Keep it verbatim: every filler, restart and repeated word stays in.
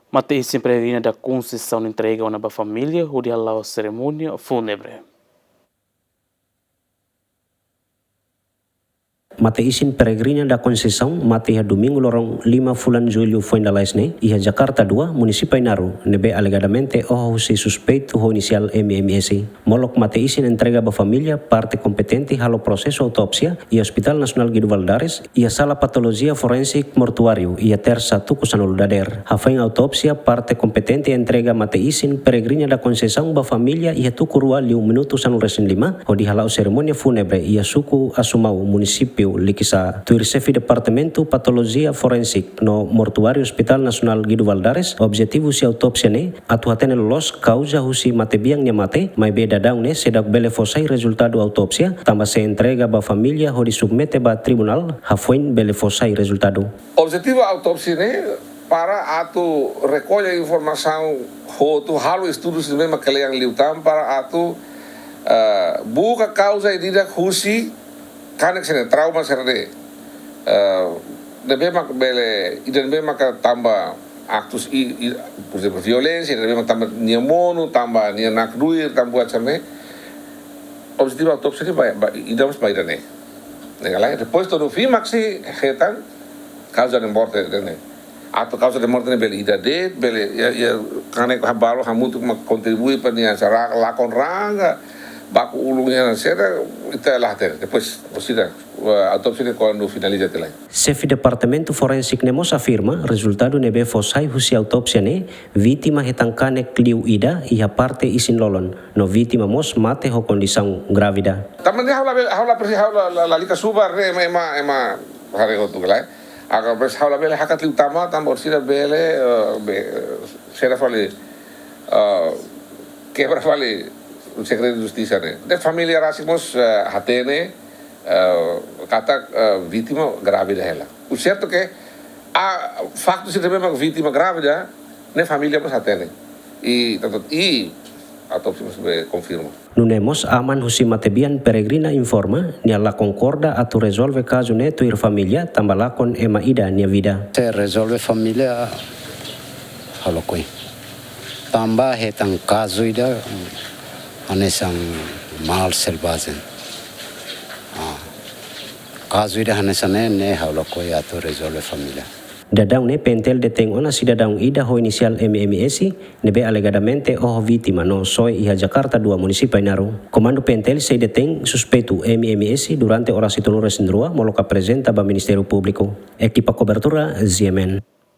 Mate isin Peregrina da Conceição entrega ona ba família hodi hala'o serimónia fúnebre. Mate isin Peregrina da Conceição mate iha Domingu loron lima fulan Jullu foin lalais ne'e, iha Jakarta dua, Munisípiu Ainaro, ne'ebé alegadamente oho husi suspeitu ho inisiál M M S. Molok mate isin entrega ba família, parte kompetente halo prosesu autópsia iha Hospital Nasionál Guido Valadares, iha sala patolojia forensik mortuáriu, iha Tersa tuku sanulu dadeer. Hafoin autópsia, parte kompetente entrega mate isin Peregrina da Conceição ba família iha tuku rua liu minutu sanulu resin lima, hodi hala'o serimónia fúnebre iha suku Asumau, Munisípiu Likisá. Tuir Xefe Departamentu Patolojia Forensik no Mortuáriu Hospital Nasionál Guido Valadares, objetivu husi autópsia ne'e atu hatene loloos kauza husi matebian nia mate, maibé daudaun ne'e seidauk bele fó sai rezultadu autópsia, tanba sei entrega ba família hodi submete ba tribunál, hafoin bele fó sai rezultadu. Objetivu autópsia ne'e para atu rekolla informasaun hotu, halo estudu sira ne'ebé mak kle'an liután para atu, eh, buka kauza ida-idak husi kanek sira-ne'e, trauma sira-ne'e. Eh, ne'ebé mak bele, ida ne'ebé maka tanba aktus i, i, por ezemplu, violénsia, ne'ebé mak tanba nia monu, tanba nia nakdui, tanba buat sira-ne'e. Objetivu autópsia ne'e ba, ba, ida mós ba ida-ne'e. Ne'e ka lae, depois to'o fim mak sei hetan kauza de morte ne'e. Atu kauza de morte ne'e bele ida de'it, bele iha, iha kanek balu hamutuk mak kontribui para nia sara lakon ranga, baku ulun iha sira, ita la hatene. Depois, orsida, eh, autópsia ne'e kuandu finaliza tiha lai. Xefe Departamentu Forensik ne'e mós afirma, rezultadu ne'ebé fó sai husi autópsia ne'e, vítima hetan kanek liu ida iha parte isin lolon, no vítima mós mate ho kondisaun grávida. Tanba ne'e ha'u labele, ha'u la presi-, ha'u la, la, lalika subar ne'e ema, ema, ema haree hotu ka lae. Agora presi ha'u labele hakat liután tanba orsida bele, eh, be-, eh, sera fali, eh, kebra fali segredu justisa ne'e. Ne'e família rasik mós, eh, hatene, eh, katak, eh, vítima grávida hela. O certo ke, ah, faktu sira ne'ebé mak vítima grávida, ne'e família mós hatene. I, tantu, i autópsia mós bele konfirma. Nune'e mós aman husi matebian Peregrina informa, nia la konkorda atu rezolve kazu ne'e tuir família, tanba lakon ema ida nia vida. Se rezolve família, ha'u lakohi. Tanba hetan kazu ida, hanesan mal selvajen. Ah, kazu ida hanesan ne'e, ne'e ha'u lakohi atu rezolve família. Daudaun ne'e P N T L detein ona sidadaun ida ho inisiál M M S, ne'ebé alegadamente oho vítima no soe iha Jakarta dua, Munisípiu Ainaro. Komandu P N T L sei detein suspeitu M M S durante oras hitunulu resin rua, molok aprezenta ba Ministériu Públiku. Ekipa kobertura, Z M N.